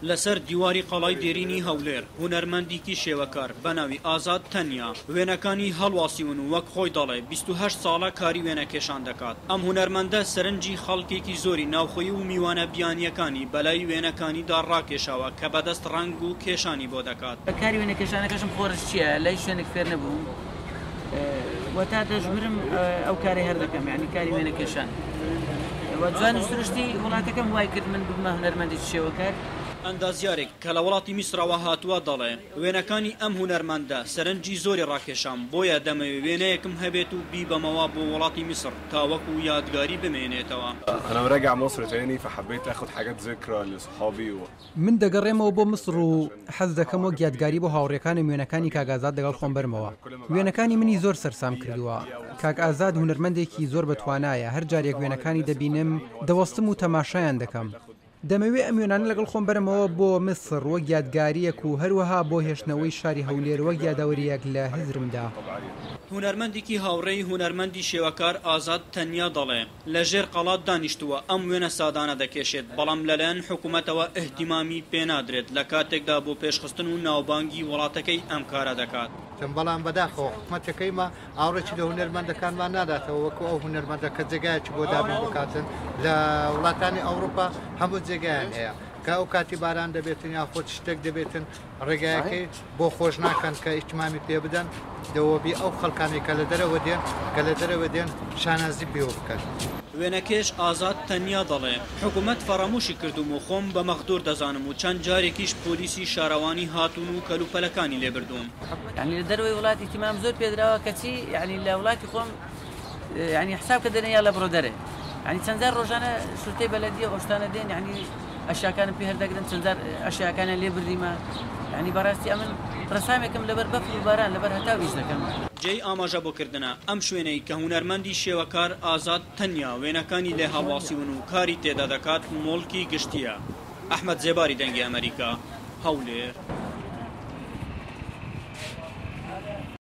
لەسەر دیواری قەڵای دێرینی هەولێر، هونەرمەندیکی شێوەکار بە ناوی ئازاد تەنیا، وێنەکانی هەڵواسیون و وەک خۆی دەڵێ 28 ساڵە کاری وێنەکێشان دەکات. ئەم هونەرمەندە سەرنجی خەڵکێکی زۆری ناوخۆیی و میوانە بیانییەکانی بەلای وێنەکانیدا ڕاکێشاوە کە بەدەست ڕەنگ و کێشانی بۆ دەکات. کاری وێنەکێشانەکەشم خۆرش چییە لە هیچ شوێنێک فێر نەبووم و تا دەژمرم ئەو کارەی هەر دەکەم، یانی کاری وێنەکێشان و جوانی سروشتی وڵاتەکەم وای کرد من ببمە هونەرمەندێکی شێوەکار. ئەندازیارێک کە لە وڵاتی میسرەوە هاتووە دەڵێ، وێنەکانی ئەم هونەرمەندە سەرنجی زۆری ڕاکێشام، بۆیە دەمەوێ وێنەیەکم هەبێت و بیبەمەوە بۆ وڵاتی میسر تاوەکو یادگاری بمێنێتەوە. انا راجع مصر تاني فحبيت اخد حاجات ذكرى لصحابي و. من دەگەڕێمەوە بۆ میسڕ و حەز دەکەم وەک یادگاری بۆ هاوڕێکانم وێنەکانی کاک ئازاد لەگەڵ خۆم بەرمەوە. وێنەکانی منی زۆر سەرسام کردووە. کاک ئازاد هونەرمەندێکی زۆر بەتوانایە، هەر جارێک وێنەکانی دەبینم دەوەستم و تەماشایان دەکەم. دەمەوێ ئەم وێنانە لەگەڵ خۆم بەرمەوە بۆ میسڕ وەک یادگارییەک و هەروەها بۆ هێشتنەوەی شاری هەولێر وەک یادەوەرییەک لە هزرمدا. هونەرمەندێکی هاوڕێی هونەرمەندی شێوەکار ئازاد تەنیا دەڵێ، لە ژێر قەڵا دانیشتووە ئەم وێنە سادانە دەکێشێت، بەڵام لەلایەن حکومەتەوە ئیهتیمامی پێنادرێت، لە کاتێکدا بۆ پێشخستن و ناوبانگی وڵاتەکەی ئەم کارە دەکات. بەڵام بەداخەوە حکومەتەکەی مە ئاوڕێکی لە هونەرمەندەکانمان ناداتەوە وەکو ئەو هونەرمەندە کە جێگایەکی بۆ دابین بکاتن لە وڵاتانی ئەوروپا هەموو جێگایان هەیە کە ئەو کاتی باران دەبێتن یاخود شتێک دەبێتن ڕێگایەکەی بۆ خۆش ناکەن کە ئیهتیمامی پێ بدەن دەوەبی ئەو خەڵکانەی کە لە دەرەوە دێن کە لە دەرەوە دێن شانازی پێوە بکەن. وێنەکێش ئازاد تەنیا دەڵێ، حکومەت فەرامۆشی کردووم و خۆم بە مەغدور دەزانم و چەند جارێکیش پۆلیسی شارەوانی هاتوون و کەلوپەلەکانی لێ بردووم. یانی لە دەرەوەی وڵات ئیهتیمام زۆر پێدراوە کەچی یانی لە وڵاتی خۆم یانی حساب کە دەرێن یاڵە بڕۆ دەرێ یانی چەند جار ڕۆژانە شورتەی بەلەدیە ئەو شتانە دێن یانی ئەشیاکانم پێ هەردەگرن چەند جار ئەشیاکانیان لێ بردیمە یانی بەڕاستی ئەمن ڕەسامێکم لەبەر بەفر و باران لەبەر هەتاو ئیش دەکەم. جێی ئاماژە بۆ کردنە ئەم شوێنەی کە هونەرمەندی شێوەکار ئازاد تەنیا وێنەکانی لێ هەڵواسیون و کاری تێدا دەکات موڵکی گشتییە. ئەحمەد زێباری دەنگی ئەمەریکا، هەولێر.